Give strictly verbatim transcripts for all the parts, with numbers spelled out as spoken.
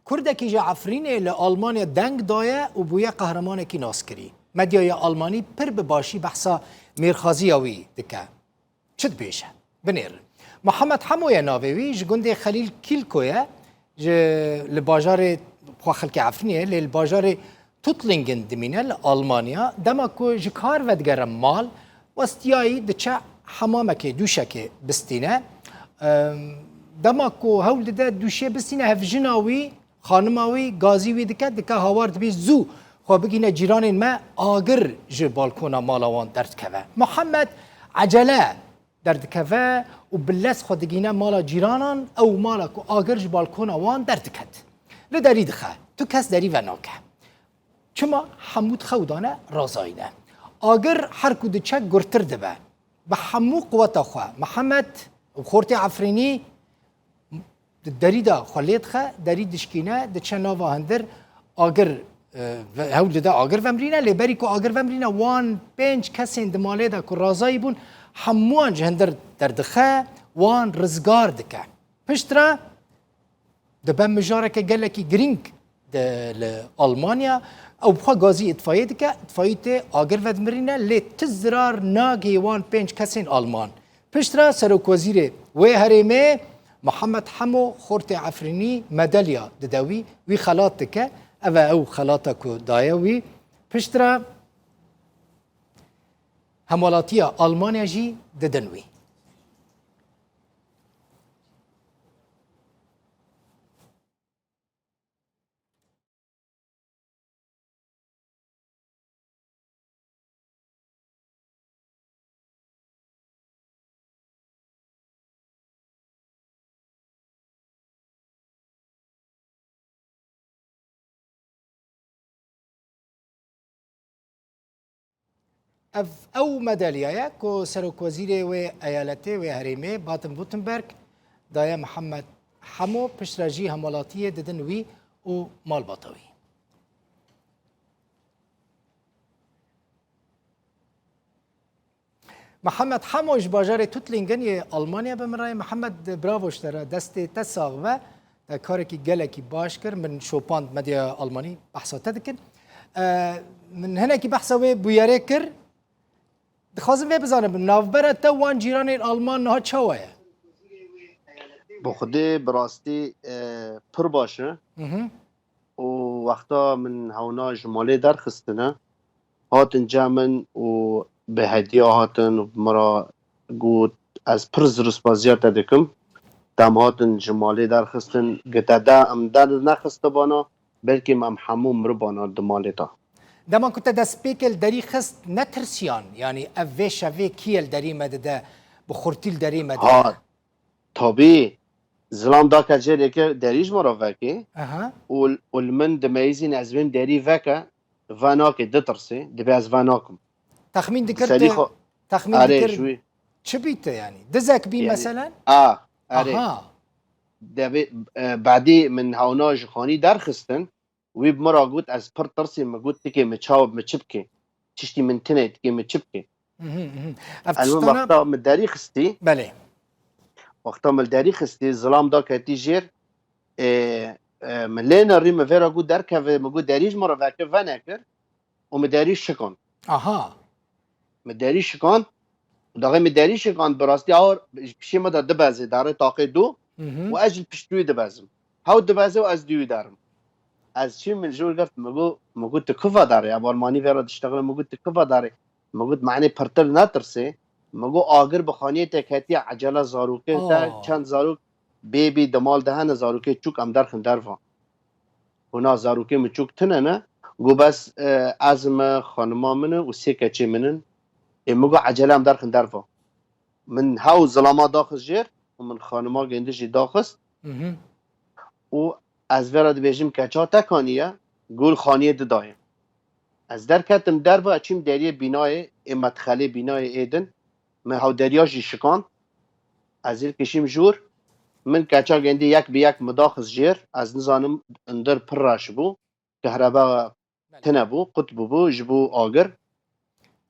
Kurdekî ji Efrînê li Almanya deng daye û bûye qehremanekî naskirî. Medyaya Almanî pir bi başî behsa mêrxaziya wî dike. Çi dibêje? Binêrin. Mihemed Hemo ye navê wî, ji gundê Xelîl Kîlko ye, ji, li bajarê xwe xelkê Efrînê ye, lê li bajarê Tuttlingen dimîne li Almanya. Dema ku ji kar vedigere mal, westiyayî diçe hemamekê, dûşekê bistîne. Em, dema ku hewl dide dûşê bistîne, hevjina wî, xanima wî gazî wî dike, dike hawar dibî zû xwe bigîne cîranên me, agir ji balkona mala wan derdikeve. Mihemed ecele derdikeve û bi lez xwe digîne mala cîranan, ew mala ku agir ji balkona wan derdiket. Li derî dixe. Tu kes derî venake. Çima? Hemû dixewdane razayî ne. Agir her ku diçe gurtir dibe. Bi hemû quweta xwe Mihemed û xortê Efrînî di derî de xwe lê dixe, derî dişkîne, diçe nava hundir, agir, e, ve-, hewl dide agir vemirîne, lê berî ku agir vemirîne, wan pênc kesên di malê de ku razayî bûn, hemûyan ji hundir derdixe, wan rizgar dike. Piştre dibe mijareke gelekî girîng de li Almanya, ew bi xwe gazî îtfayê dike, îtfayî tê agir vedimirîne, lê ti zirar nagihê wan pênc kesên Alman. Piştre serokwezîrê wê herêmê Mihemed Hemo xortê Efrînî medalya dide wî, wî xelat dike. Ev e ew xelata ku daye wî. Piştre hemwelatiya Almanya jî didin wî. Ev ew medalya ye ku serokwezîrê wê eyaletê, wê herêmê, Baden-Württemberg, daye Mihemed Hemo, piştre jî hemwelatiyê didin wî û malbata wî. Mihemed Hemo ji bajarê Tuttlingen yê Almanya bi min re ye. Mihemed, bravo ji te re, destê te sax be. Te karekî gelekî baş kir. Min şopand medyaya Almanî behsa te dikin. E, min hinekî behsa wê bûyerê kir. Dixwazim vê bizanim, navbera te wan cîranên Alman niha çawa ye? Bi Xwedê bi rastî, e, pir baş e. Mhm. Û wexta min hewna ji malê derxistine, hatin cem min û bi hediya hatin û bi min re got, ez pir zirûspaziya te dikim. Dem hatin ji malê derxistin, gite de em der nexistibana, belkî em hemû miribana di malê de. Dema ku te destpêkê li derî xist, netirsiyan? Yanî ev vê şevê kî ye li derî me dide, bi xurtî li derî me dide? Ha, tabî, zilam dake cêrê ke derî ji me re veke. Aha. Û, û li min dimeyizîn ez wêm derî veke, venake, ditirsê, dibê ez venakim. Texmîn dikir Serî tu, xwe, texmîn erê, dikir ji wî. Çi bî tu yanî? Dizek bî, yanî, meselen? A, erê. Aha. Devê, e, badî min hewna ji xanî derxistin, wî bi min re got, ez pir tirsî, min got, tikê min çawa, min çi bike? Tiştî min tune, tikê min çi bike? Mhm, mhm. Ev tiştana wexta min derî xistî. Belê. Wexta min derî xistî, zilam da ketî jêr, e, e, min lê nerî, min vê re got derkeve, min got derî ji min re veke, venekir û min derî şikand. Aha. Min derî şikand û daxê min derî şikand, bi rastî awir ji piştî min de dibezê, darê taqê dû. Mhm. Û ez ji pişt wî dibezim. Hew dibeze û ez dû wî derim. Ez çî min ji wir girt, min got, min got, tu kiva darê, ev Almanî vê re diştexile, min got, tu kiva darê? Min got, manê pirtir netirsê. Min got, agir bi xaniyê te ketiye, ecele zarokê te, Aa. çend zarok bêbî di mal de hene, zarokê çûk em derxin derva. Hûna zarokê min çûk tune ne. Got, bes, e, ez me, xanima min e û sê keçê min in. Ê min got, ecele em derxin derva. Min hew zilama daxist jêr û min xanima gêndi jî daxist. Mhm. Û ez vê re dibêjim, keça te kaniye, gul xaniyê didaye. Ez derketim derve, çîm deriyê bînayê, ê medxelê bînayê ê din. Min hewderiya jî şikand. Ez ê kişîm jûr. Min keça gêndî yek bi yek min daxist jêr. Ez nizanim, indir pir reş bû. Kehrebe Belê. tine bû, qut bûbû ji bo agir.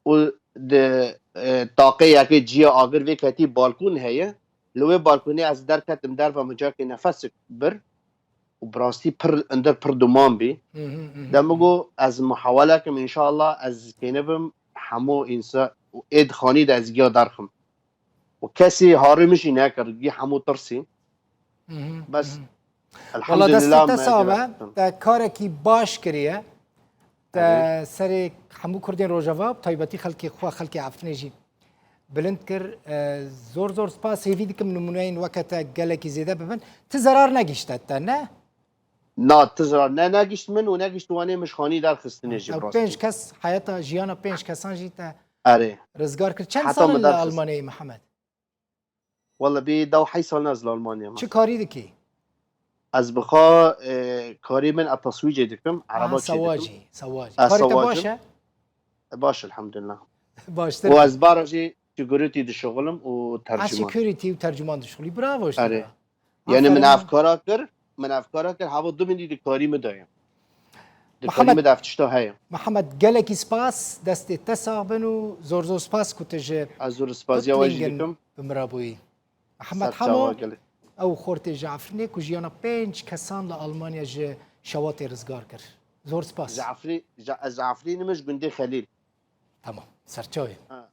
Û di, e, taqê yekê ciya agir vê ketî balkon heye. Li wê balkonê ez derketim derve, min cakê nefesik bir. û bi rastî pir, ender pir duman bî. Hı hı, hı hı. De min got, ez muhawele kim, înşallah ez kêne bim hemû însa û ê di xanî de ez giya derxim. Û kesî harî min jî nekir, gî hemû tirsî. Hı hı, Bes, hı hı. Wala destê elhamdülillah, te me sax be, te karekî baş kiriye. Te Erê. Serê hemû Kurdên Rojava, bi taybetî xelkê xwe, xelkê Efrînê jî bilind kir. E, zor zor spas, hêvî dikim nimûneyên weke te gelekî zêde bibin. Ti zerar negihîşte te, ne? Na, ti zerar ne negihîşt min û negihîşt wanê min ji xanî derxistinê jî Ew bi rastî. Pênc kes, heyeta jiyana pênc kesan jî te Erê. Rizgar kir. Çend Heta sal in li Almanyayê, Mihemed? Wele bê dew heyt sal ne ez li Almanya me. Çi karî dikî? Ez bi xwe, e, karî min, ez teswîcê dikim, Aha, ereba çêdikim. Sewacî, sewacî. Ez Karê te baş sewacim. E? E, baş, elhamdülillah. Baştir. Û ez bara jî security dişixulim û Ha, tercüman. Security û tercüman dişixulî. Bravo ji te Erê. re. Yani min Aferin. Ev kara kir, min ev kara kir, hava du min dî di karî min de ye. Di karî Mihemed, min de ev tişta heye. Mihemed, gelekî spas, destê te sax bin û zor zor spas ku tu ji Ez zor spasiya we jî Tuttlingen dikim. Bi min re bûyî. Mihemed Hemo, ew xortê ji Efrînê ku jiyana pênc kesan li Almanya ji şewatê rizgar kir. Zor spas. Ji Efrî-, ji, ez ji Efrînê me ji gundê Xelîl. Tamam, serçavê. Ha.